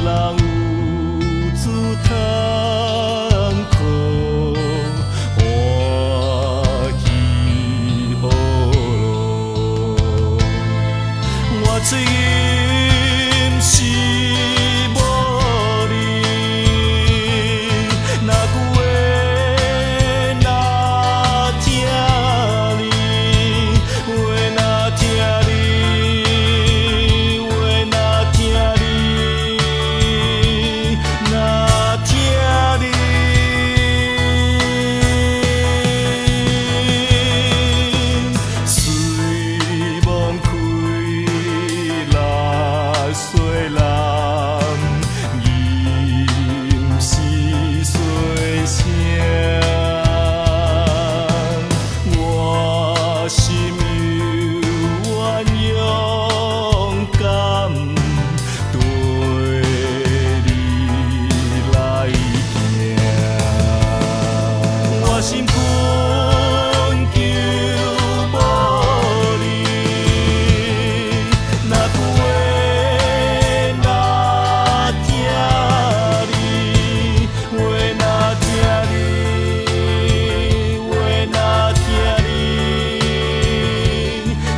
人有主通靠，歡喜好樂。我喙吟詩無你，若句話若疼你，話若疼你，話若疼你，若疼你。雖望開來西南，吟詩細聲。我心猶原勇敢，對你來行。我心懇求無你，若句話若疼你，話若疼你，話若疼你，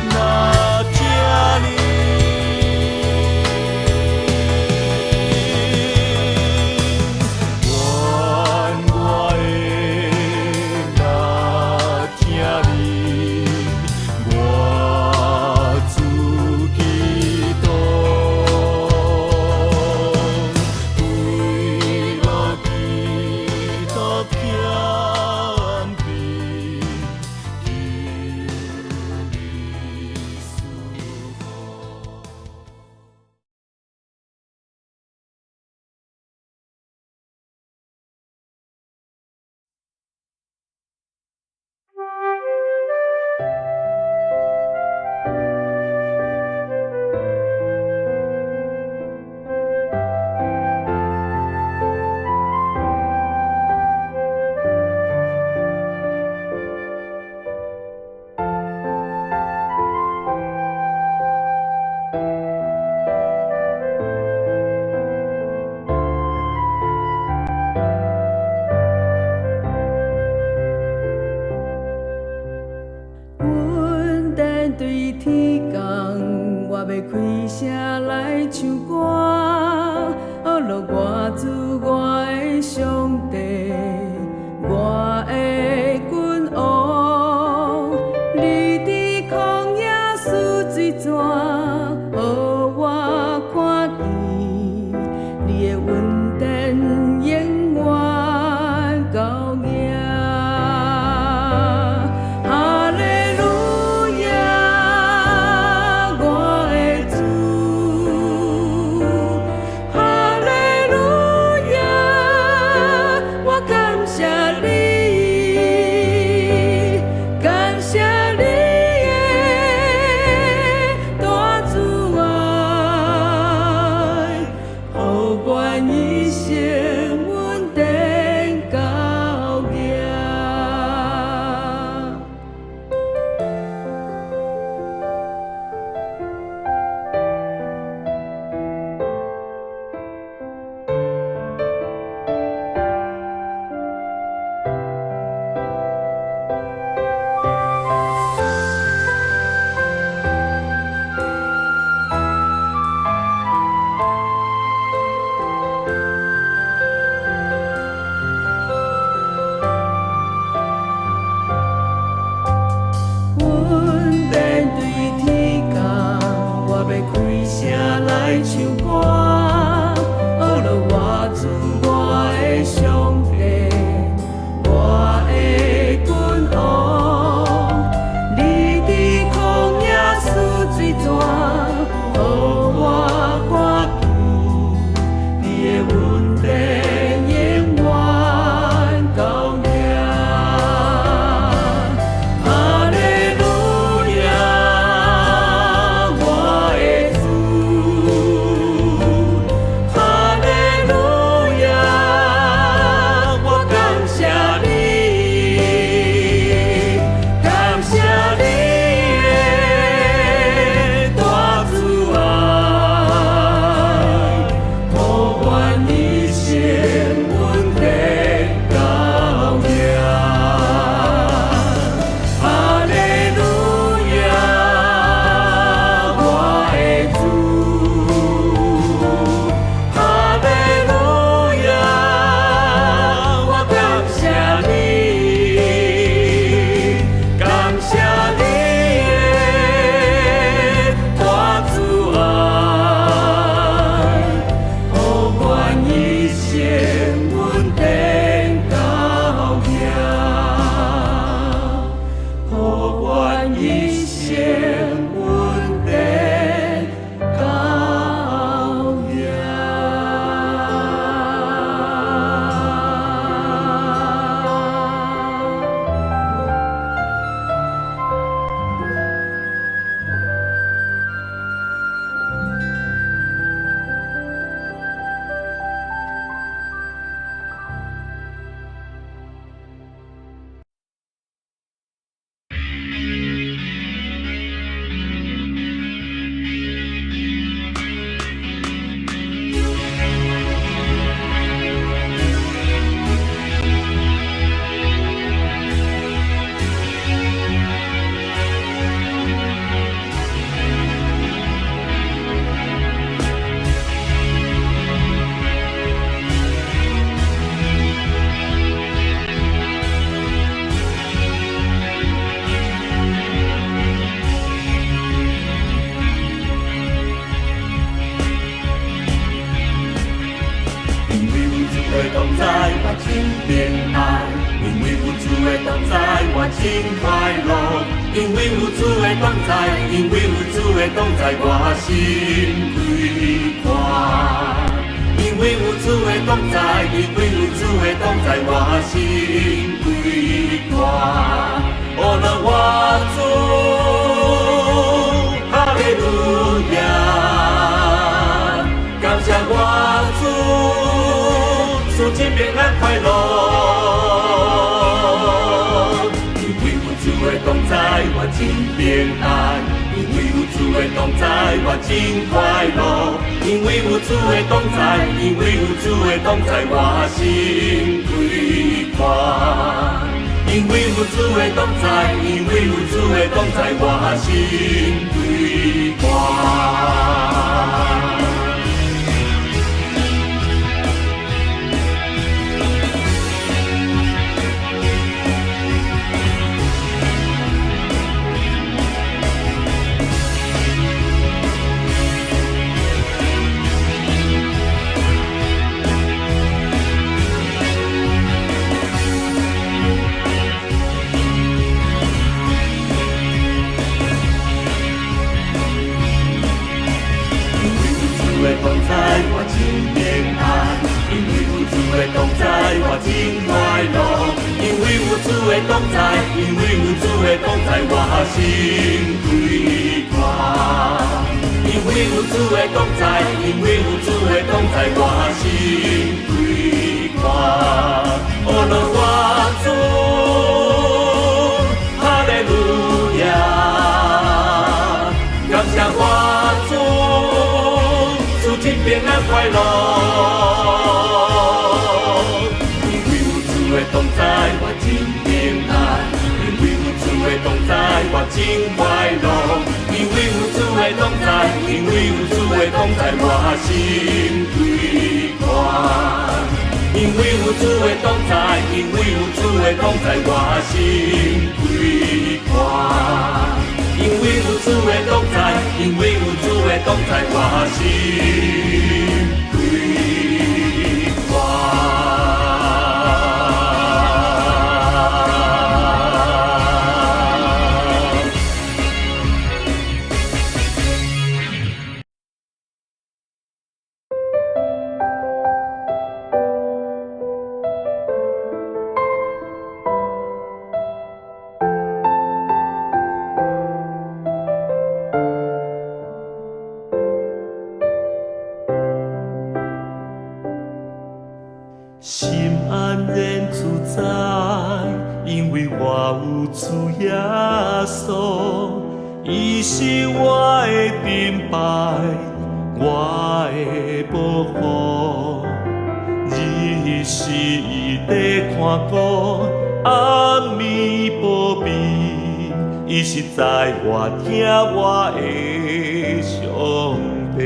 若疼你。願我會若疼你，我主基督，為了基督謙卑，求你賜福。阮等對天公，我欲開聲來唱歌，呵咾我主我的上帝，我的君王，你佇曠野賜水泉，予我看見，你的恩典永遠夠行。哈利路亞，我的主，哈利路亞，我感謝你，感謝你的大慈愛，予阮一生穩定夠行。的同在，我真平安；因為有主的同在，我真快樂。因為有主的同在，因為有主的同在，我心開闊。因為有主的同在，因為有主的同在，我心開闊。哦，那我主，哈利路亞，感謝我主，賜真平安快樂。因為有主的同在，我真平安；因為有主的同在，我真快樂。因為有主的同在，因為有主的同在，我心開闊。因為有主的同在，因為有主的同在，我心開闊。同在，我真平安；因為有主的同在，我真快樂。因為有主的同在，因為有主的同在，我心開闊。因為有主的同在，因為有主的同在，我心開闊。哦，那我主，哈利路亞，感謝我主。真平安快樂，因為有主的同在，我真平安；因為有主的同在，我真快樂。因為有主的同在，因為有主的同在，我心開闊。因為有主的同在，因為有主的同在，我心開闊。因為有主的同在，因為有主的同在，我心開闊。心安然自在，因為我有主耶穌，伊是我的盾牌，我的保護。日時伊在看顧，暗暝保庇，伊是知我疼我的上帝。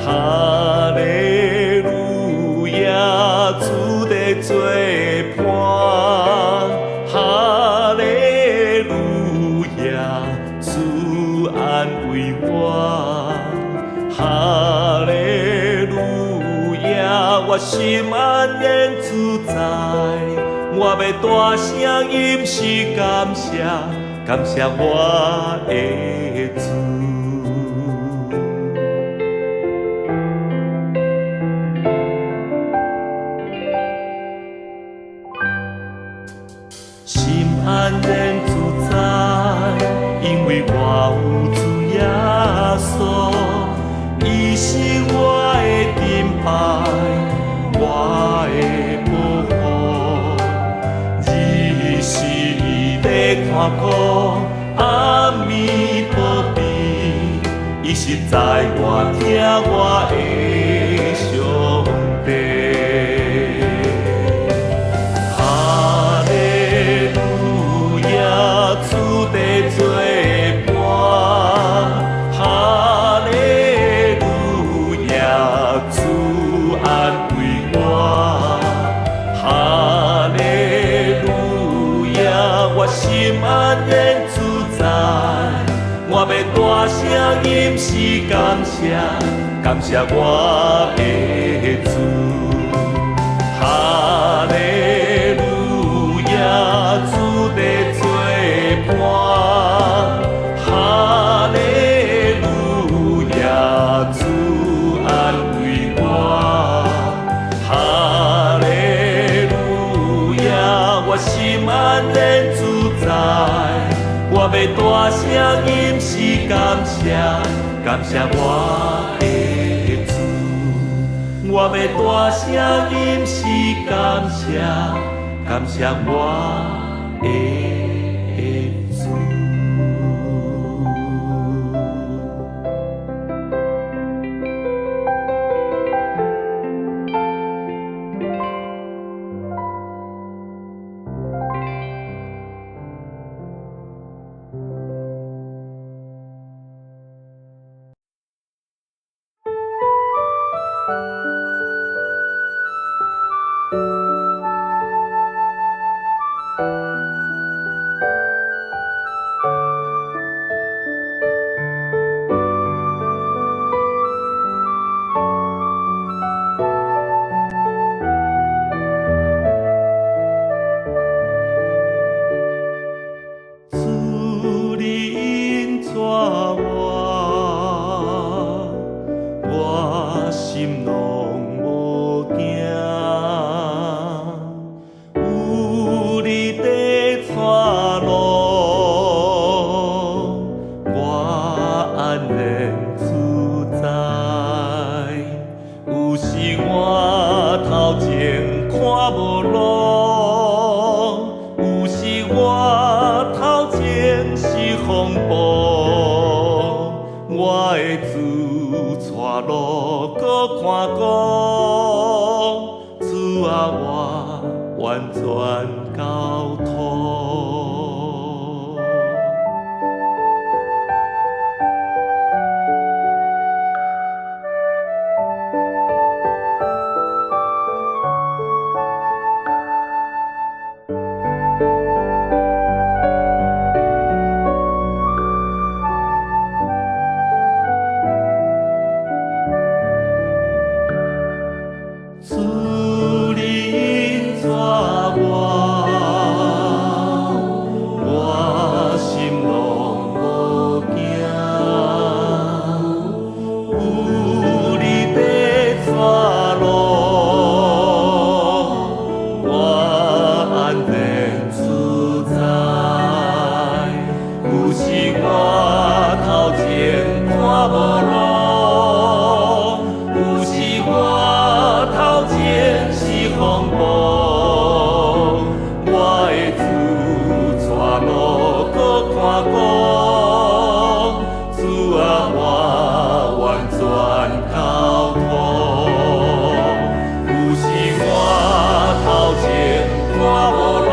哈利路亞，主在做伴。哈利路亞，主安慰我。哈利路亞，我心安然自在。我欲大聲吟詩感謝，感謝我的主。心安然自在，因為我有主耶穌，伊是我的盾牌，我的保護。日時伊在看顧，暗暝保庇，伊是知我疼我的上帝。哈利路亞，主在做伴。哈利路亞，主安慰我。哈利路亞，我心安然自在。我欲大聲吟詩感謝，感謝我的主。哈利路亞，主的做伴，哈利路亞，主安慰我，哈利路亞，我心安然自在，我欲大聲吟詩感謝，感謝我的主。我欲大聲吟詩感謝，感謝我的主。主你引帶我，我心攏無驚。有你佇帶路，我安然自在。有時我頭前看無路，有時我頭前是風暴，我的主帶路閣看顧，主啊，我完全交託。主你引帶我，我心攏無驚。有你佇帶路，我安然自在。有時我頭前看無路，有時我頭前是風暴，我的主帶路閣看顧，主啊，我完全交託。有時我頭前看無路，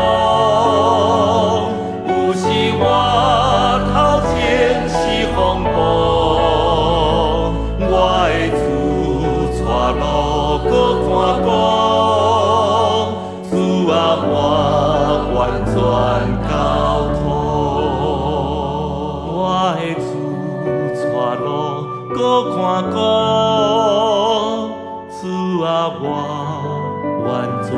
有時我頭前是風暴，我的主帶路閣看顧，主啊，我完全交託。我的主帶路閣看顧，主啊，我完全。